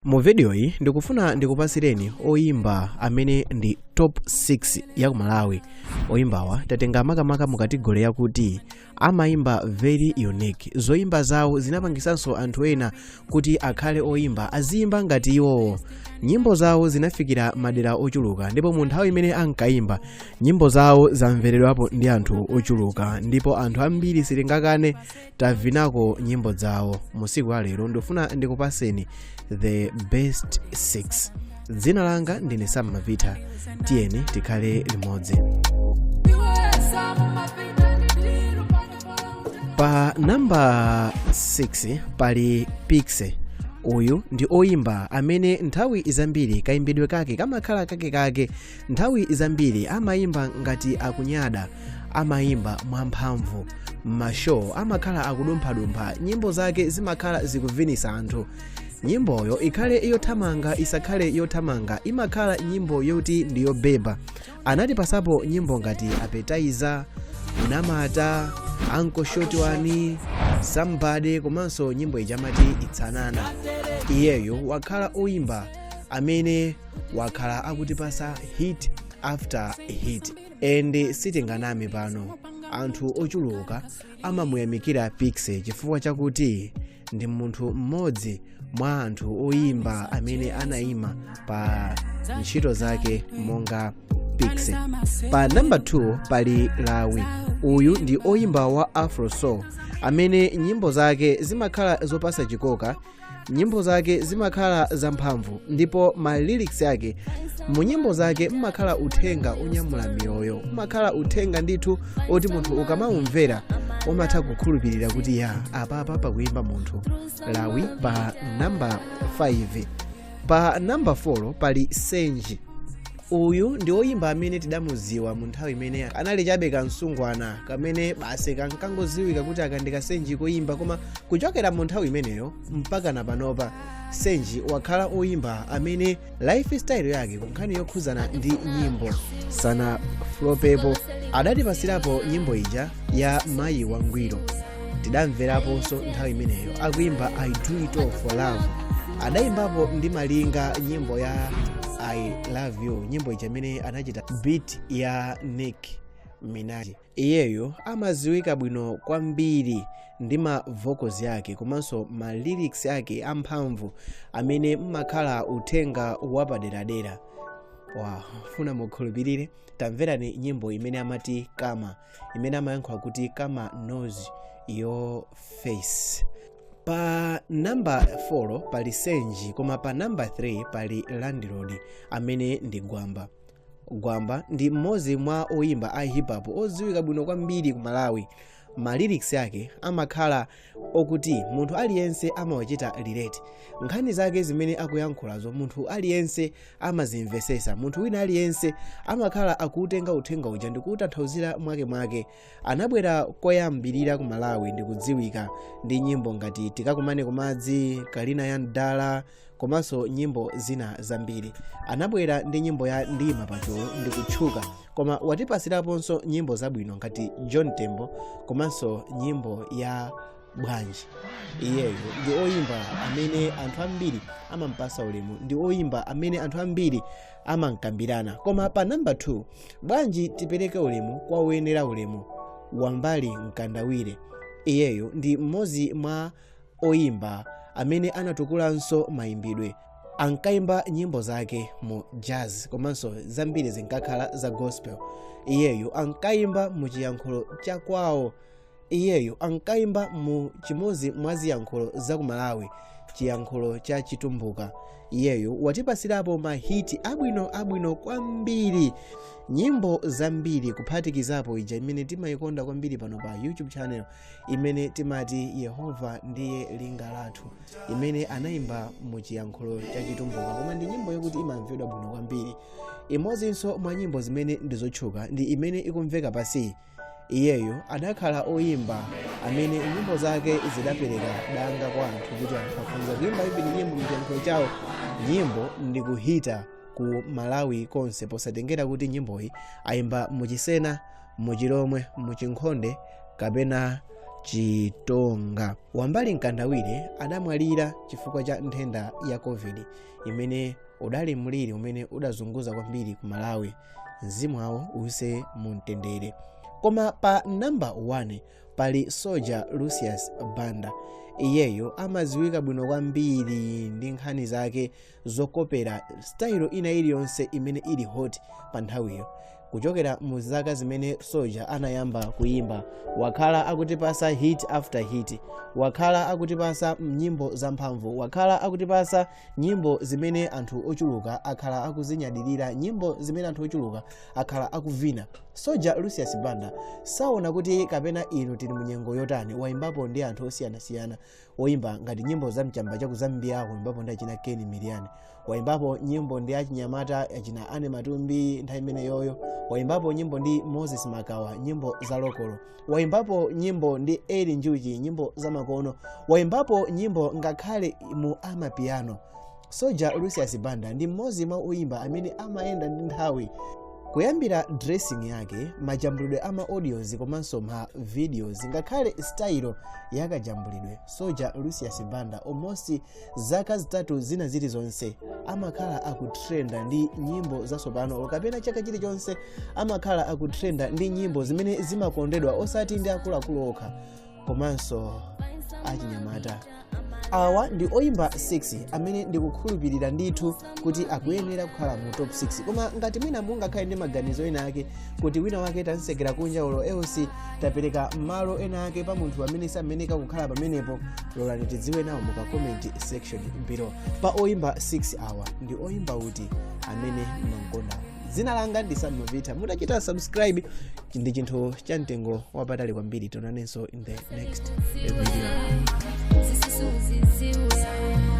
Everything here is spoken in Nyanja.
Mu videoyi ndikufuna ndikupasireni oyimba amene ndi top 6 ya ku Malawi. Oyimbawa tatenga makamaka mu category yakuti amayimba very unique. Zoyimba zawo zinapangisanso anthu ena kuti akhale oyimba, aziyimba ngati iwowo. Nyimbo zawo zinafikira madera ochuluka, ndipo mu nthawi imene ankayimba, nyimbo zawo zamveredwapo ndi anthu ochuluka, ndipo anthu ambiri sitingakane tavinako nyimbo zawo. Musiku la lero ndikufuna ndikupaseni the best 6. Dzina langa ndine Sam Mavita. Tiyeni tikhale limodzi. Pa namba 6 pali Piksy. Uyu ndi oyimba amene nthawi zambiri kayimbidwe kake kamakhala kakekake. Nthawi zambiri amayimba ngati akunyada, amayimba mwamphamvu, m'ma show amakhala akudumphadumpha. Nyimbo zake zimakhala zikuvinisa anthu. Nyimboyo ikhale yothamanga, isakhale yothamanga, imakhala nyimbo yoti ndi yobeba. Anatipasapo nyimbo ngati Appetizer, Namata, Uncle Short One, Somebody, komanso nyimbo ija amati Itsanana. Iyeyo wakhala oyimba amene wakhala akutipasa hit after hit, and sitinganame pano, anthu ochuluka amamuyamikira Piksy chifukwa chakuti ndi munthu mmodzi mwa anthu oyimba amene anayima pa ntchito zake monga Piksy. Pa namba 2 pali Lawi. Uyu ndi oyimba wa Afro Soul amene nyimbo zake zimakhala zopasa chikoka. Nyimbo zake zimakhala zamphamvu, ndipo ma lyrics ake mu nyimbo zake mmakhala uthenga onyamula miyoyo, mmakhala uthenga ndithu oti munthu ukamawumvera umatha kukhulupirira kuti ya, apapa pakuyimba munthu. Lawi pa namba 5. Pa namba 4 pali Senji. Uyu ndi oyimba amene tidamuziwa mu nthawi imene anali chabe kamsungwana kamene basi kankangoziwika kuti akandika Senji koyimba, koma kuchokera mu nthawi imeneyo mpaka na panopa, Senji wakhala oyimba amene lifestyle yake kunkhani yokhuzana ndi nyimbo sana flopepo. Adatipasirapo nyimbo ija ya Mayi Wangwiro, tidamveraponso nthawi imeneyo akuimba I Do It All For Love. Adayimbapo ndi Malinga nyimbo ya I Love You, nyimbo ija imene anachita beat ya Nick Minaj. Iyeyo amaziwika bwino kwambiri ndi ma vocals yake komanso ma lyrics ake amphamvu amene mmakhala uthenga wapaderadera. Wow, funa mukhulupirire, tamverani nyimbo imene amati Kama, imene amayankhula kuti "Kama knows your face". Pa namba 4 pali Senji, koma pa namba 3 pali Landlord amene ndi Gwamba. Gwamba ndi mmodzi mwa oyimba a hip hop odziwika bwino kwambiri ku Malawi. Ma lyrics ake amakhala okuti munthu aliyense amawachita relate. Nkhani zake zimene akuyankhulazo munthu aliyense amazimvesesa, munthu wina aliyense amakhala akuutenga uthenga uja ndikuwutanthauzira mwakemwake. Anabwera koyambirira ku Malawi ndikudziwika ndi nyimbo ngati Tikakumane Kumadzi, Kalina ya Mdala, komanso nyimbo zina zambiri. Anabwera ndi nyimbo ya Ndima Pachulu ndikutchuka, koma watipasiraponso nyimbo zabwino ngati John Tembo komanso nyimbo ya Bwanji. Iyeyo ndi oyimba amene anthu ambiri amampasa ulemu, ndi oyimba amene anthu ambiri amankambirana. Koma pa namba 2, bwanji tipereke ulemu kwa oyenera ulemu, Wambali Mkandawire. Iyeyo ndi mmodzi mwa oyimba amene anatukulanso mayimbidwe. Ankayimba nyimbo zake mu jazz, komanso zambiri zinkakhala za gospel. Iyeyo ankayimba mu chiyankhulo chakwawo. Iyeyo ankayimba mu chimodzi mwa ziyankhulo za ku Malawi, chiyankhulo cha Chitumbuka. Iyeyo watipasirapo ma hit abwino abwino kwambiri, nyimbo zambiri, kuphatikizapo ija imene timayikonda kwambiri pano pa YouTube channel, imene timati Yehova Ndiye Linga Lathu, imene anayimba mu chiyankhulo cha Chitumbuka, koma ndi nyimbo yokuti imamvedwa bwino kwambiri. Imodzinso mwa nyimbo zimene ndizotchuka ndi imene ikumveka pasi. Iyeyo adakhala oyimba amene nyimbo zake zidapereka danga kwa anthu kuti anthu akhoza kuyimba even nyimbo mchiyankhulo chawo, nyimbo ndikuhita ku Malawi konse, posatengera kuti nyimboyi ayimba muchisena, muchilomwe, muchinkhonde kapena Chitonga. Wambali Mkandawire adamwalira chifukwa cha nthenda ya COVID imene udali mliri umene udazunguza kwambiri ku Malawi. Mzimu wawo uuse mumtendere. Koma pa namba 1 pali Soldier Lucius Banda. Iyeyo amadziwika bwino kwambiri ndi nkhani zake zokopera style ina iliyonse imene ili hot pa nthawiyo. Kuchokera mu zaka zimene Soldier anayamba kuyimba, wakhala akutipasa hit after hit, wakhala akutipasa nyimbo zamphamvu, wakhala akutipasa nyimbo zimene anthu ochuluka akhala akuzinyadirira, nyimbo zimene anthu ochuluka akhala akuvina. Soldier Lucius Banda saona kuti kapena inu tili munyengo yotani. Wayimbapo ndi anthu osiyanasiyana, woyimba ngati nyimbo za mchamba cha ku Zambia, wayimbapo ndi achina Ken Miriani, wayimbapo nyimbo ndi achinyamata achina Ane Matumbi nthawi imene yoyo, wayimbapo nyimbo ndi Moses Makawa, nyimbo za lokolo, wayimbapo nyimbo ndi Eli Njuchi, nyimbo za makono, wayimbapo nyimbo ngakhale mu amapiano. Soldier Lucius Banda ndi mmodzi mwa oyimba amene amayenda ndi nthawi, kuyambira dressing yake, majambulidwe ama audios komanso ma videos, ngakhale style yakajambulidwe. Soldier Lucius Banda almost zaka 3 zina zilizonse amakhala akutrenda ndi nyimbo zatsopano, kapena chaka chilichonse amakhala akutrenda ndi nyimbo zimene zimakondedwa osati ndi akuluakulu okha komanso achinyamata. Awa ndi oyimba 6 amene ndikukhulupirira ndithu kuti akuyenera kukhala mu top 6. Koma ngati mwina mungakhale ndi maganizo ena ake kuti wina wake tansekera kunja olo else tapereka malo ena ake pa munthu amene sameneka kukhala pamenepo, lolani tidziwe nawo muka comment section below. Pa oyimba 6 awa, ndi oyimba uti amene mmankonda? Dzina langa ndi Sam Mavita. Mutachita subscribe ndi chinthu cha mtengo wapatali kwambiri. Tionanenso in the next video. Sisi suziziwe.